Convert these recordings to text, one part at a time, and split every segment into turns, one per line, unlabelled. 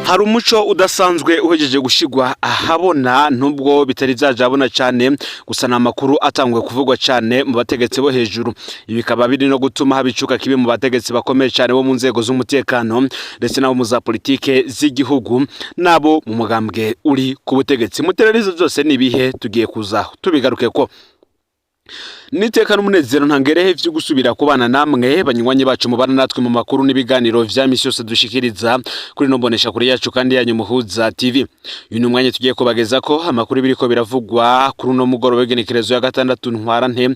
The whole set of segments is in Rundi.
Hari umuco udasanzwe uhejeje gushigwa ahabona, nubwo bitari vyaje abona cyane, gusa ni amakuru atanguye kuvugwa cyane mu bategetsi bo hejuru. Ibi bikaba biri no gutuma haba icuka kibi mu bategetsi bakomeye cyane bo mu nzego z'umutekano, ndetse n'abo mu za politike z'igihugu, n'abo mu mugambwe uri ku butegetsi. Mutererizo byose ni ibihe? Tugiye kuza tubigaruke ko niteka n'umunezero ntangerehe vyo gusubira kubana namwe, banywanyi bacu mubana natwe mu makuru n'ibiganiro vya misi yose dushikiriza kuri no mbonesha kuri yacu kandi yanyu Muhuza TV. Uyu ni umwanya tugiye kubageza ko amakuru biriko biravugwa kuri uno mugoroba w'igenekerezo ya 6 Ntwarante,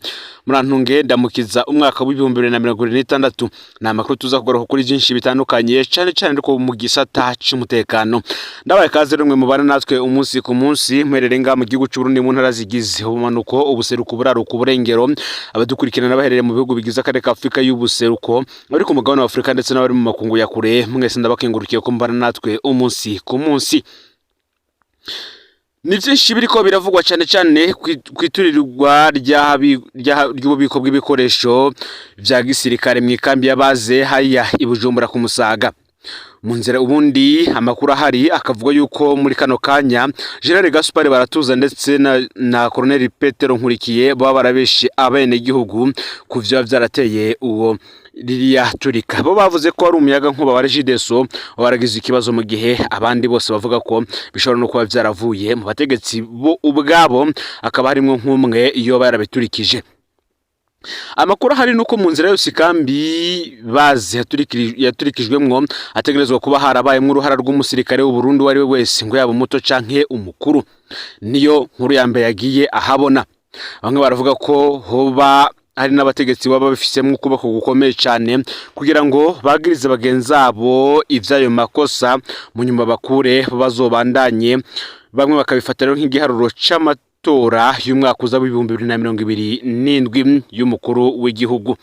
murantunge ndamukiza, umwaka w'2026. Ni amakuru tuza kugaruka kuri byinshi bitandukanye, cane cane ariko mu gisata c'umutekano. Ndabaye kaze rumwe mubana natwe umunsi ku munsi, mwerere nga mu gihugu c'Uburundi, mu ntara zigize ubumanuko, ubuseruko, uburaruko, uburengero, abadukurikirana baherereye mu bihugu bigize akarere ka Afurika y'ubuseruko, abari ku mugabane wa Afurika, ndetse n'abari mu makungu ya kure. Mwese ndabakengurukiye ko mbana natwe umunsi ku munsi. Ni byinshi biriko biravugwa, cyane cyane kwiturirwa ry'ububiko bw'ibikoresho vya gisirikare mu ikambi y'abaze hariya i Bujumbura ku Musaga. Mu nzira ubundi amakuru ahari akavuga yuko muri kano kanya General Gaspard Baratuza ndetse na Colonel Petero Nkurikiye baba barabeshe abenegihugu ku vyoba vyarateye uwo ririya turika. Bo bavuze ko ari umuyaga nkuba wa Regideso waragize ikibazo, mu gihe abandi bose bavuga ko bishobora no kuba vyaravuye mu bategetsi bo ubwabo, akaba harimwo nk'umwe iyo yarabiturikije. Amakuru ahari nuko mu nzira yose ikambi bazi yaturikijwemwo hategerezwa kuba harabayemwo uruhara rw'umusirikare w'u Burundi uwo ari we wese, ngo yaba umuto canke umukuru. Niyo nkuru ya mbere yagiye ahabona. Bamwe baravuga ko hoba hari n'abategetsi baba babifisemwo ukuboko gukomeye cane kugira ngo bagirize bagenzi babo ivy'ayo makosa, mu nyuma bakure bazobandanye. Bamwe bakabifata rero nk'igiharuro c'amatora y'umwaka uza w'2027 y'umukuru w'igihugu.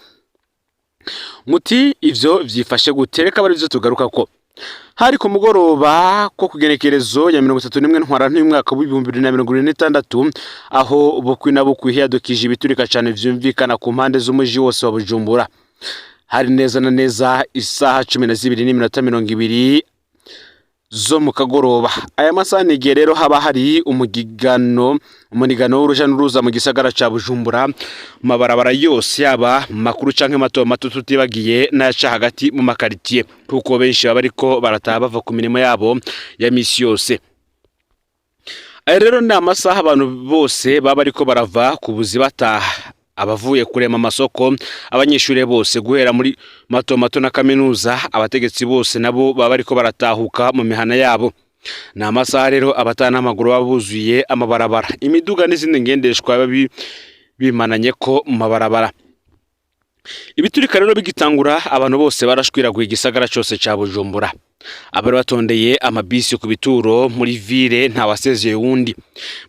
Muti ivyo vyifashe gute? Reka bari ivyo tugaruka ko hari ku mugoroba ko kugenekerezo ya 31 Ntwarante y'umwaka w'2026, aho bukwi na bukwi hiyadukije ibiturika cane vyumvikana ku mpande z'umuji wose wa Bujumbura. Hari neza na neza isaha 12:20 zo mu kagoroba. Aya masaha ni igihe rero haba hari umugigano, umunigano w'uruja n'uruza mu gisagara ca Bujumbura, mu mabarabara yose, yaba makuru canke mato mato, tutibagiye n'ayaca hagati mu makaritiye, kuko benshi baba bariko barataha bava ku mirimo yabo ya misi yose. Aya rero ni amasaha abantu bose baba bariko barava ku buzi bataha, abavuye kurema amasoko, abanyeshuri bose guhera muri mato mato na kaminuza, abategetsi bose nabo baba bariko baratahuka mu mihana yabo. Ni amasaha rero abataha n'amaguru baba buzuye amabarabara, imiduga n'izindi ngendeshwa biba bimananye ko mu mabarabara. Ibiturika rero bigitangura, abantu bose barashwiraguye igisagara cose ca Bujumbura. Abari batondeye amabisi ku bituro muri ville, nta wasezeye wundi.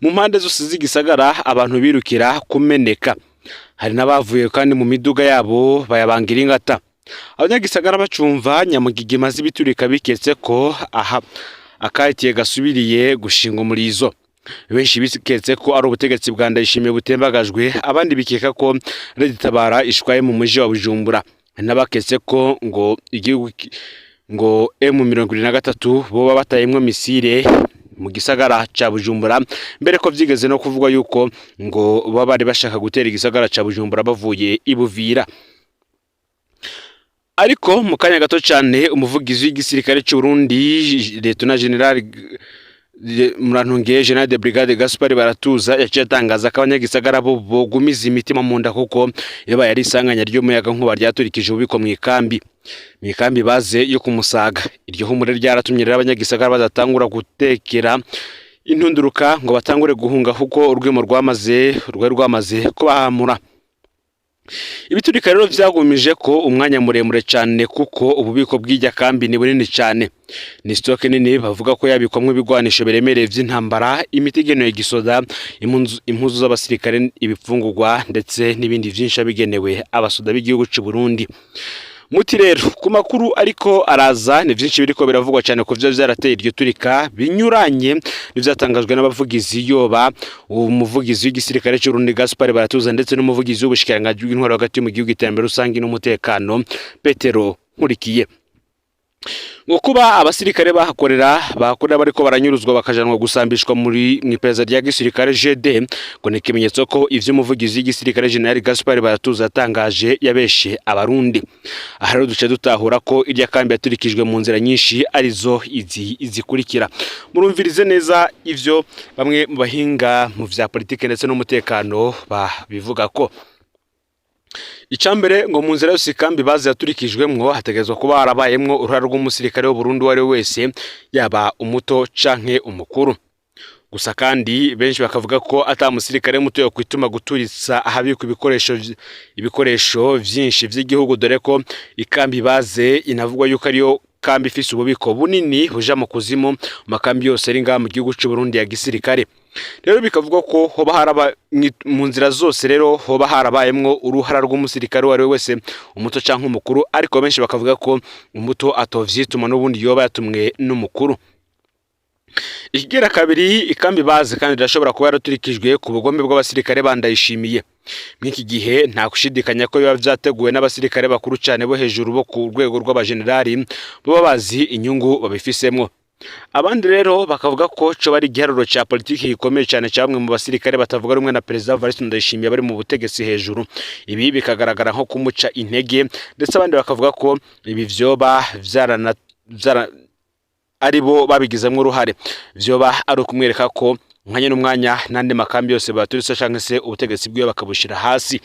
Mu mpande zose z'igisagara abantu birukira kumeneka, hari n'abavuye kandi mu miduga yabo bayabangira ingata. Abanyagisagara bacumva nyamugigima z'ibiturika biketse ko aha akahitiye gasubiriye gushinga umurizo. Benshi biketse ko ari ubutegetsi bwa Ndayishimiye butembagajwe, abandi bikeka ko Red Tabara ishwaye mu muji wa Bujumbura, n'abaketse ko ngo igihugu ngo M23 boba batayemwo missile mu gisagara ca Bujumbura, mbere ko vyigeze no kuvugwa yuko ngo baba bari bashaka gutera igisagara ca Bujumbura bavuye i Buvira. Ariko mu kanya gato cyane, umuvugizi w'igisirikare cy'u Burundi, Lieutenant General, murantunge, General de Brigade Gaspard Baratuza, yaciye atangaza ko abanyagisagara bo bogumiza imitima mu nda, kuko yabaye ari isanganya ry'umuyaga nkuba ryaturikije ububiko mu ikambi baze yo kumusaga. Iryo humure ryaratumye rero abanyagisagara badatangura gutekera intunduruka ngo batangure guhunga, kuko urwimo rwari rwamaze kubahamura. Ibiturika rero vyagumije ko umwanya muremure cyane, kuko ububiko bw'irya kambi ni bunini cyane. Ni stock nini bavuga ko yabikwamwo ibigwanisho biremereye vy'intambara, imiti igenewe gisoda, impuzu z'abasirikare, ibifungurwa, ndetse n'ibindi vyinshi bigenewe abasoda b'igihugu c'u Burundi. Muti rero ku makuru ariko araza, ni vyinshi biriko biravugwa cyane ku vyo vyarateye iryo turika, binyuranye n'ivyatangajwe n'abavugizi, yoba umuvugizi w'igisirikare cy'u Burundi Gaspard Baratuza, ndetse n'umuvugizi w'ubushikiranganji bw'intwaro hagati mu gihugu, iterambere rusange n'umutekano, Petero Nkurikiye. Ngo kuba abasirikare bahakorera bariko baranyuruzwa bakajanwa gusambishwa muri mw'iperereza rya gisirikare GD, ngo ni ikimenyetso ko ivyo umuvugizi w'igisirikare General Gaspard Baratuza yatangaje yabeshe Abarundi. Aha rero duce dutahura ko irya kambi yaturikijwe mu nzira nyinshi, arizo izi izikurikira. Murumvirize neza ivyo bamwe mu bahinga mu vya politike ndetse n'umutekano babivuga ko icambere, ngo mu nzira yose ikambi bazi yaturikijwemwo, hategerezwa kuba harabayemwo uruhara rw'umusirikare w'Uburundi uwo ari we wese, yaba umuto canke umukuru. Gusa kandi benshi bakavuga ko ata musirikare muto yo kwituma guturitsa ahabikwa ibikoresho vyinshi vy'igihugu, dore ko ikambi baze inavugwa yuko ariyo kambi ifise ububiko bunini buja mu kuzimu mu makambi yose ari ngaha mu gihugu c'u Burundi ya gisirikare. Rero bikavugwa ko hoba haraba mu nzira zose rero hoba harabayemwo uruhara rw'umusirikare uwo ari we wese, umuto canke umukuru, ariko benshi bakavuga ko umuto atovyituma, n'ubundi yoba yatumwe n'umukuru. Ikigira kabiri, ikambi bazi kandi irashobora kuba yaraturikijwe ku bugombe bw'abasirikare bandayishimiye. Mw'iki gihe nta gushidikanya ko biba vyateguwe n'abasirikare bakuru cane bo hejuru, bo ku rwego rw'abajenerali, baba bazi inyungu babifisemwo. Abandi rero bakavuga ko coba ari igiharuro ca politiki gikomeye cyane ca bamwe mu basirikare batavuga rumwe na Perezida Evariste Ndayishimiye bari mu butegetsi hejuru, ibi bikagaragara nko kumuca intege. Ndetse abandi bakavuga ko ibi vyoba vyarana vyara ari bo babigizemwo uruhare, vyoba ari ukumwereka ko umwanya n'umwanya n'andi makambi yose baturitse canke se ubutegetsi bwiwe bakabushira hasi.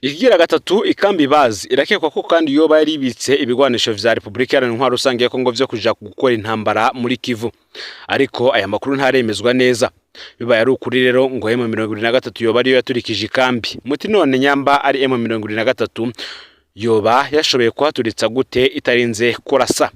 Ikigira gatatu, ikambi bazi irakekwa ko kandi yoba yaribitse ibigwanisho vya Repubulika Iharanira Intwaro Rusange ya Kongo vyo kuja gukora intambara muri Kivu, ariko aya makuru ntaremezwa neza. Bibaye ari ukuri rero, ngo M23 yoba ariyo yaturikije ikambi. Muti none nyamba ari M23, yoba yashoboye kuhaturitsa gute itarinze kurasa?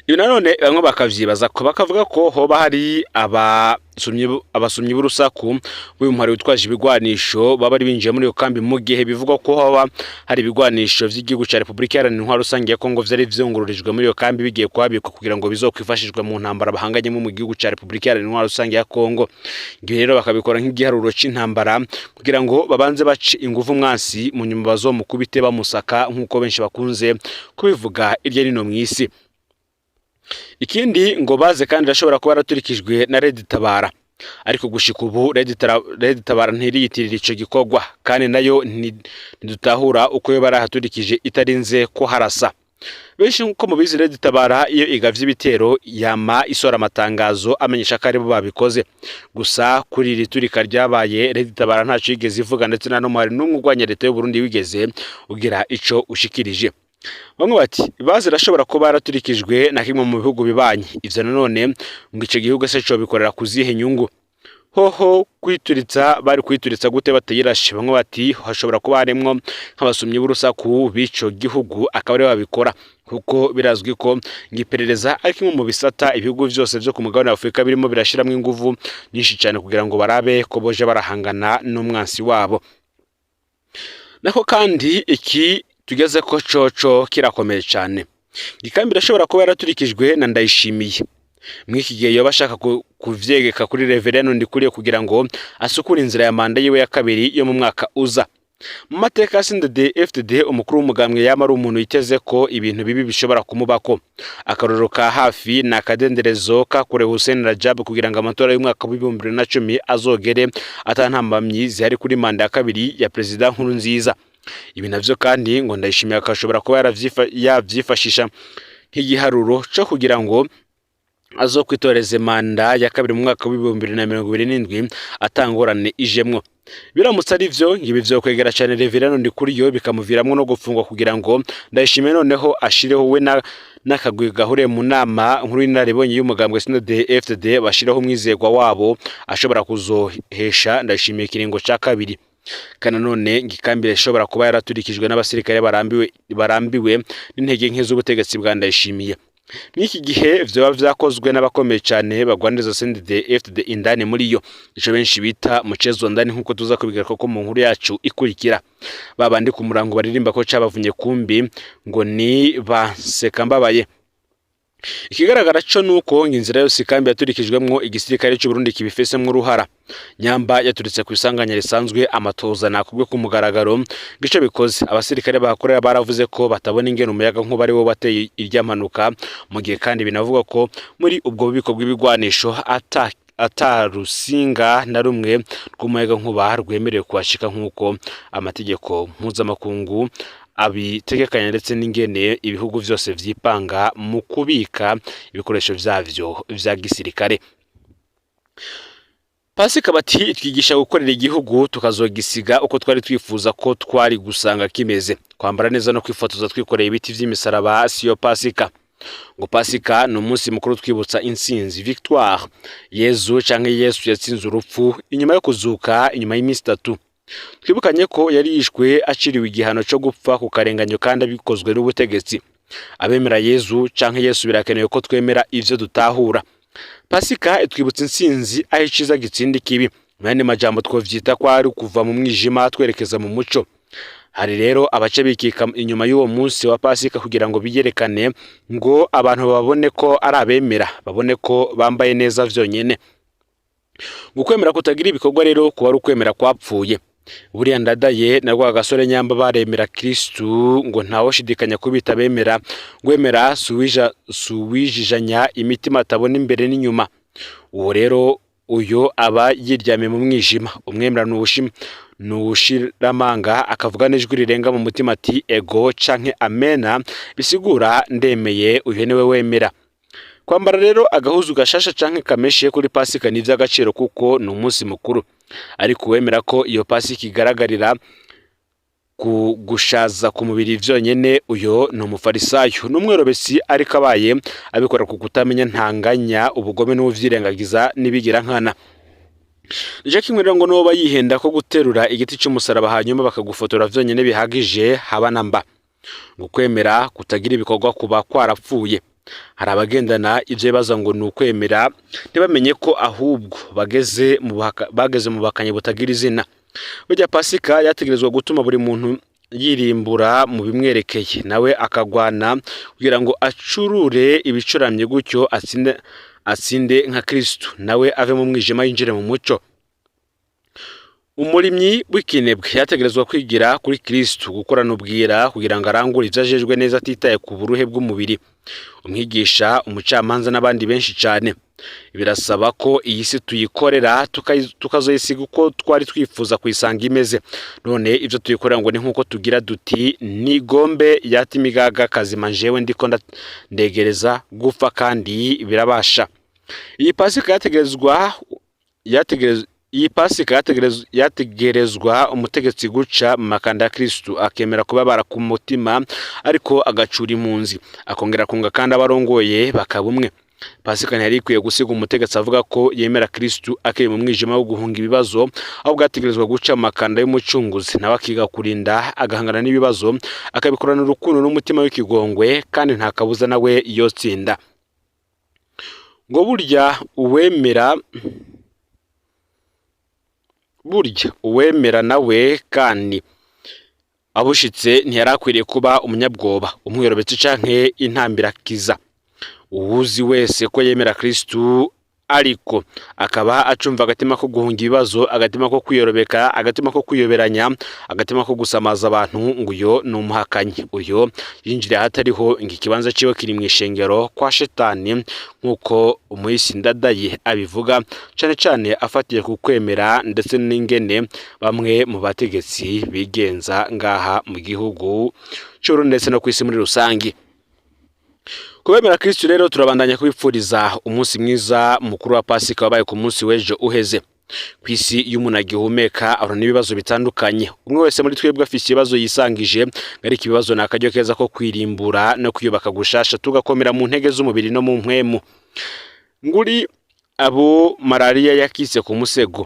Ibi nanone bamwe bakavyibaza ko bakavuga ko hoba hari abasumyi b'urusaku b'uyu muhari witwaje ibigwanisho baba bari binjiye muri iyo kambi, mu gihe bivugwa ko hoba hari ibigwanisho vy'igihugu ca Repubulika Iharanira Intwaro Rusange ya Kongo vyari vyungururijwe muri iyo kambi, bigiye kuhabikwa kugira ngo bizokwifashishwe mu ntambara bahanganyemo mu gihugu ca Repubulika Iharanira Intwaro Rusange ya Kongo. Ibi rero bakabikora nk'igiharuro c'intambara kugira ngo babanze bace inguvu umwansi, mu nyuma bazomukubite bamusaka, nk'uko benshi bakunze kubivuga irya nino mw'isi. Ikindi, ngo baze kandi irashobora kuba yaraturikijwe na Red Tabara, ariko gushika ubu Red Tabara ntiriyitirira ico gikorwa, kandi nayo ntidutahura uko yo barahaturikije itarinze ko harasa. Benshi nkuko mubizi, Red Tabara iyo igavye ibitero yama isora amatangazo amenyesha ko aribo babikoze. Gusa kuri iri turika ryabaye, Red Tabara ntaco yigeze ivuga, ndetse na n'umuhari n'umwe urwanya leta y'u Burundi wigeze ugira ico ushikirije. Bamwe bati bazi irashobora kuba yaraturikijwe na kimwe mu bihugu bibanyi. Ivyo nanone ngo ico gihugu se cobikorera kuzihe nyungu? Hoho kwituritsa bari kwituritsa gute batayirashe? Bamwe bati hashobora kuba harimwo nk'abasumyi b'urusaku b'ico gihugu, akaba aribo babikora, kuko birazwi ko ngo iperereza ari kimwe mu bisata ibihugu vyose vyo ku mugabane wa Afurika birimo birashiramwo inguvu nyinshi cyane kugira ngo barabe ko boje barahangana n'umwansi wabo. Nako kandi iki tugeze ko coco kirakomeye cyane. Ikambi irashobora kuba yaraturikijwe na Ndayishimiye mw'iki gihe yoba ashaka kuvyegeka kuri Reverend Ndikuriyo kugira ngo asukure inzira ya manda yiwe ya kabiri yo mu mwaka uza. Mu mateka ya CNDD FDD, umukuru w'umugambwe yama ari umuntu yiteze ko ibintu bibi bishobora kumubako. Akarorero ka hafi ni akadenderezo kakorewe Hussein Rajab kugira ngo amatora y'umwaka w'2010 azogere ata ntambamyi zihari kuri manda ya kabiri ya Perezida Nkurunziza. Ibi navyo kandi ngo Ndayishimiye akashobora kuba yavyifashisha nk'igiharuro co kugira ngo azokwitoreze manda ya kabiri mu mwaka w'2027 atangorane ijemwo. Biramutse ari vyo, ibi vyokwegera cane Reverend Ndikuriyo, bikamuviramwo no gufungwa, kugira ngo Ndayishimiye noneho ashireho we na n'akagwi gahuriye mu nama nkuru y'inararibonye y'umugambwe CNDD FDD, bashireho umwizerwa wabo ashobora kuzohesha Ndayishimiye ikiringo ca kabiri. Kandi nanone ngo ikambi ishobora kuba yaraturikijwe n'abasirikare barambiwe n'intege nke z'ubutegetsi bwa Ndayishimiye. Mw'iki gihe vyoba vyakozwe n'abakomeye cane bagwaniriza CNDD FDD indani muri yo, ico benshi bita mchezo ndani, nkuko tuza kubigaruka ko mu nkuru yacu ikurikira. Babandi ku murango baririmba ko cabavunye kumbi, ngo ni ba Nsekambabaye. Ikigaragara co nuko inzira yose ikambi yaturikijwemwo igisirikare c'u Burundi kibifesemwo uruhara. Nyamba yaturitse ku isanganya risanzwe, amatoza nakubwe ku mugaragaro gico bikoze. Abasirikare bahakorera baravuze ko batabona ingene umuyaga nkuba ari wo wateye irya mpanuka, mu gihe kandi binavugwa ko muri ubwo bubiko bw'ibigwanisho ata rusinga na rumwe rw'umuyaga nkuba rwemerewe kuhashika nk'uko amategeko mpuzamakungu abitegekanya, ndetse n'ingene ibihugu vyose vyipanga mu kubika ibikoresho vyavyo vya gisirikare. Pasika bati twigisha gukorera igihugu tukazogisiga uko twari twifuza ko twari gusanga kimeze. Kwambara neza no kwifotoza twikoreye ibiti vy'imisaraba siyo Pasika. Ngo Pasika ni umunsi mukuru twibutsa intsinzi, victoire. Yezu canke Yesu yatsinze urupfu inyuma yo kuzuka inyuma y'iminsi 3. Twibukanye ko yari yishwe aciriwe igihano co gupfa ku karenganyo kandi abikozwe n'ubutegetsi. Abemera Yezu canke Yesu, birakenewe ko twemera ivyo dutahura. Pasika itwibutsa intsinzi, aho iciza gitsinda ikibi. Mu yandi majambo twovyita ko ari kuva mu mwijima twerekeza mu muco. Hari rero abace bikika inyuma y'uwo munsi wa Pasika kugira ngo biyerekane, ngo abantu babone ko ari abemera, babone ko bambaye neza vyonyene. Ukwemera kutagira ibikorwa rero kuba ari ukwemera kwapfuye. Buriya Ndadaye na Rwagasore nyamba baremera Kristu, ngo ntawoshidikanya kubita bemera. Ngwemera suwijijanya imitima atabona imbere n'inyuma. Uwo rero uyo aba yiryamiye mu mwijima. Umwemera nuwushiramanga akavuga n'ijwi rirenga mu mutima ati ego canke amena, bisigura ndemeye. Uyu niwe wemera. Kwambara rero agahuzu gashasha canke kameshe kuri Pasika ni ivy'agaciro kuko ni umunsi mukuru, ariko uwemera ko iyo Pasika igaragarira ku gushaza ku mubiri vyonyene, uyo ni umufarisayo n'umwerobesi, ariko abaye abikora ku kutamenya ntanganya ubugome n'uwuvyirengagiza n'ibigira nkana. Nico kimwe rero ngo nuwoba yihenda ko guterura igiti c'umusaraba hanyuma bakagufotora vyonyene bihagije, haba na mba. Ngo kwemera kutagira ibikorwa kuba kwarapfuye. Hari abagendana ivyo bibaza ngo ni ukwemera, ntibamenye ko ahubwo bageze mu buhakanyi butagira izina. Burya Pasika yategerezwa gutuma buri muntu yirimbura mu bimwerekeye, nawe akagwana kugira ngo acurure ibicuramye, gutyo atsinde nka Kristu, nawe ave mu mwijima yinjire mu muco. Umurimyi w'ikinebwe yategerezwa kwigira kuri Kristu gukorana ubwira kugira ngo arangure ivyo ajejwe neza atitaye ku buruhe bw'umubiri. Umwigisha, umucamanza n'abandi benshi cane. Birasaba ko iyi si tuyikorera tukazoyisiga uko twari twifuza kuyisanga imeze. None ivyo tuyikorera ngo ni nkuko tugira duti nigombe yata imigaga kazima, njewe ndiko ndegereza gupfa kandi birabasha. Iyi Pasika yategerezwa umutegetsi guca mu makanda ya Kristu, akemera kubabara ku mutima ariko agacura impunzi, akongera kunga kandi abarongoye bakaba umwe. Pasika ntiyari ikwiye gusiga umutegetsi avuga ko yemera Kristu akiri mu mwijima wo guhunga ibibazo, ahubwo yategerezwa guca mu makanda y'umucunguzi, nawe akiga kurinda, agahangana n'ibibazo, akabikorana urukundo n'umutima w'ikigongwe, kandi nta kabuza nawe yotsinda. Ngo burya uwemera nawe kandi abushitse ntiyari akwiriye kuba umunyabwoba, umwiyorobetsi canke intambirakiza. Uwuzi wese ko yemera Kristu ariko akaba acumva agatima ko guhunga ibibazo, agatima ko kwiyorobeka, agatima ko kwiyoberanya, agatima ko gusamaza abantu, ngo uyo ni umuhakanyi. Uyo yinjiriye ahatariho, ngo ikibanza ciwe kiri mw'ishengero kwa Shetani, nk'uko umuhisi Ndadaye abivuga, cane cane afatiye ku kwemera ndetse n'ingene bamwe mu bategetsi bigenza ngaha mu gihugu c'Uburundi ndetse no kw'isi muri rusangi. Kubemera Kristu rero, turabandanya kubipfuriza umunsi mwiza mukuru wa Pasika wabaye ku munsi w'ejo uheze. Ku isi iyo umuntu agihumeka ahura n'ibibazo bitandukanye. Umwe wese muri twebwe afise ibibazo yisangije, ariko ibibazo ni akaryo keza ko kwirimbura no kwiyubaka gushasha, tugakomera mu ntege z'umubiri no mu mpwemu. Nguri abo malariya yakise ku musego,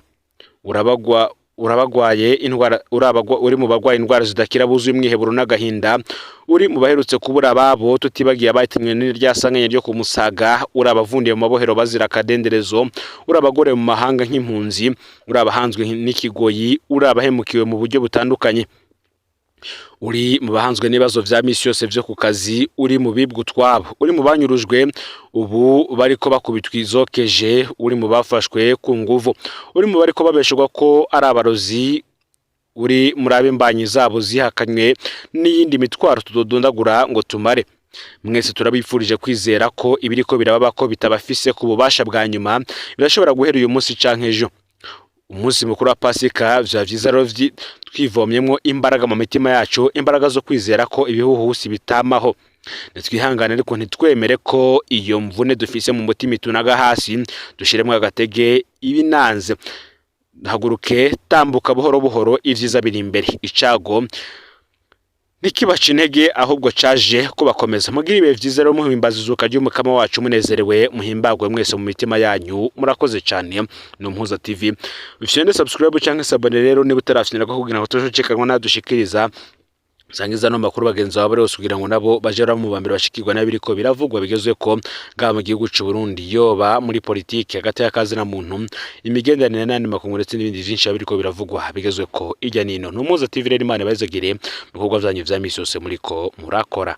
urabagwa urabagwaye indwara, urabagwa uri mu bagwaye indwara zidakira buzuye umwiheburo n'agahinda, uri mu baherutse kubura ababo, tutibagiye abahitanwe n'irya sanganya ryo ku Musaga, uri abavundiye mu mabohero bazira akadenderezo, uri abagore mu mahanga nk'impunzi, uri abahanzwe n'ikigoyi, uri abahemukiwe mu buryo butandukanye. Uri mu bahanzwe n'ibibazo vya misi yose vyo ku kazi, uri mu bibwa utwabo, uri mu banyurujwe ubu bariko bakubitwa izokeje, uri mu bafashwe ku nguvu, uri mu bariko babesherwa ko ari abarozi, uri muri ab'imbanyi zabo zihakanywe, n'iyindi mitwaro tudodondagura ngo tumare. Mwese turabifurije kwizera ko ibiriko birababa ko bitabafise ku bubasha bwa nyuma, birashobora guhera uyu munsi canke ejo. Umunsi mukuru wa Pasika, vya vyiza rero twivomyemwo imbaraga mu mitima yacu, imbaraga zo kwizera ko ibihuhusi bitamaho. Nitwihangane ariko ntitwemere ko iyo mvune dufise mu mutima itunaga hasi, dushiremwo agatege ibinanze. Haguruke, tambuka buhoro buhoro, ivyiza biri imbere. Icago ntikibaca intege, ahubwo caje kubakomeza. Mugire ibihe vyiza rero, muhimbaza izuka ry'Umukama wacu munezerewe, muhimbagwe mwese mu mitima yanyu. Murakoze cane. Ni Umuhuza TV. Ufyonde subscribe canke s'abonner rero niba utarafyonda, kugira ngo tuzocekanwa nadushikiriza. Sangiza no makuru bagenzi bawe bose kugira ngo nabo baje mu bambere bashikirwa n'abiriko biravugwa bigezwe ko ngaha mu gihugu c'u Burundi, yoba muri politiki, hagati y'akazi na muntu, imigenderanire n'ayandi makungu, ndetse n'ibindi vyinshi biriko biravugwa bigezwe ko irya nino. Ni Umuhuza TV rero. Imana ibahezagire mu bikorwa vyanyu vya misi yose muriko murakora.